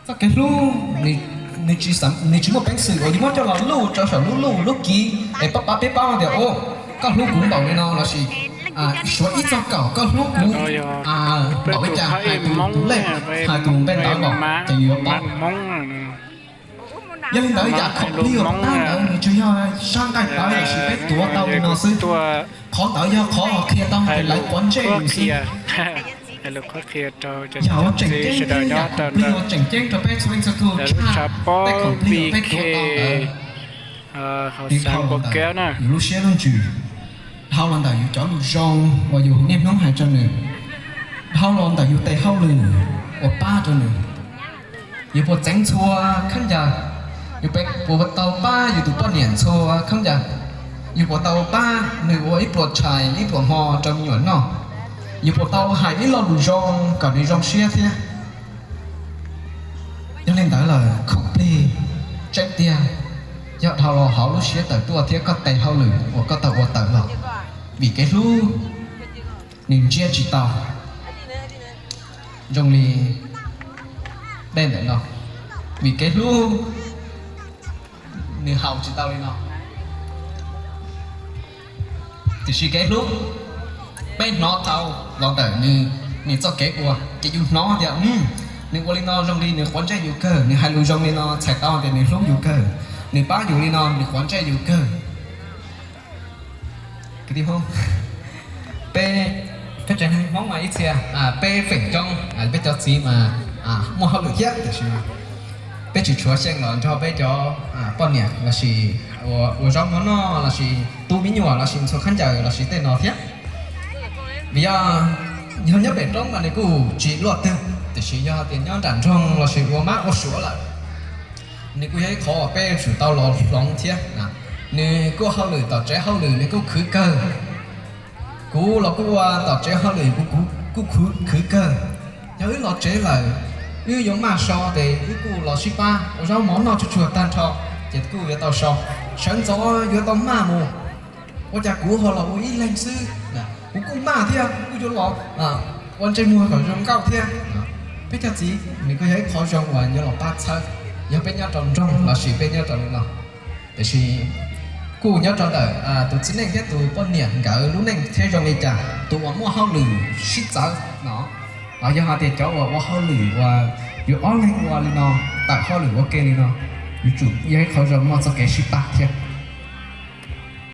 Txoj kev hlub nws tsis, nws tsis muaj peev xwm uas yus muab coj los luj rau saum lub luj lub kiv es pab pab peb paub tias, o, koj hlub kuv npaum li no lossis suav ib txog kaum koj hlub kuv npaum li cas, hais tus lej, hais tus npe ntawd los ces yus yuav paub. Yog li ntawd yam khoom plig uas pab ntawd nws tsuas yog sab nqaij tawv lossis peb tuav tau li no xwb. Qhov ntawd yog qhov uas qhia tau tias lawv quav ntsej yus xwb. Yam uas tseem ceeb thiab yam khoom plig uas tseem ceeb rau peb txhua leej txhua tus tshaj tej khoom plig uas peb tuav tau ntawd, nws dhau los ntawm yus lub siab lub ntsws, dhau los ntawm yus cov lus zoo uas yus niaj hnub hais rau nws, dhau los ntawm yus tes hauj lwm uas pab rau nws. Yus puas txeev ntxhua khaub ncaws, yus puas tau pab yus tus poj niam ntxhua khaub ncaws, yus puas tau pab nws ua ib pluas tshais ib pluas hmo rau me nyuam noj, yus puas tau hais ib lo lus zoo kom nws zoo siab thiab. Yog li ntawd lawm khoom plig tseeb tiag yog dhau los hauv lub siab tawm tuaj thiab koj tes hauj lwm uas koj tau ua tawm los vim kev hlub nws ntsiab tsis tau. Zoo li dej ntawm no, vim kev hlub nws haus tsis tau li no. Tiam sis kev hlub, peb hnov tau los ntawm nws, nws txoj kev ua ces yus hnov tias nws ua li no zoo li nws quav ntsej yus kawg, nws hais lus zoo li no txhais tau tias nws hlub yus kawg, nws pab yus li no nws quav ntsej yus kawg. Kwv tij Hmoob, peb, peb tsev neeg Hmoob mas ib txhia, peb feem coob peb cov txiv mas muaj hauj lwm thiab tiam sis peb tsis tshuav xyeej los nrog peb cov poj niam lossis ua zaub mov noj lossis tu me nyuam lossis ntxhua khaub ncaws lossis tej no thiab. Vim yog, yog nyob pem roob mas nws kuj tsis luaj twg, tiam sis yog tias nyob nram nroog lossis ua mab ua suav lawm, nws kuj yog ib qhov uas peb yuav tsum tau los hloov thiab. Nws kuj hauj lwm tom tsev hauj lwm nws kuj khwv kawg. Kuv los kuj ua tom tsev hauj lwm kuv kuj khwv kawg. Yog wb los tsev lawm, wb yuav maj so ces wb kuj los sib pab ua zaub mov noj tsuag tsuag tag nrho, ces kuj yuav tau so. Sawv ntxov yuav tau maj mus. Ua cas kuv ho los ua ib leeg xwb? Kuv kuj maj thiab, kuv kuj yuav los ua ntsej muag kom zoo nkauj thiab. Peb cov txiv nws kuj yog ib qhov zoo uas yuav los pab txhawb yog peb nyob rau nroog lossis peb nyob rau li no. Tiam sis kuj nyob rau ntawm tus txiv neej thiab tus poj niam nkawd lub neej thiab zoo li cas, tus uas muaj hauj lwm sib txawv no, yog hais tias cov uas ua hauj lwm uas yus ob leeg ua li no, tawm hauj lwm ua ke li no, yuav tsum yog ib qhov zoo muaj txoj kev sib pab thiab.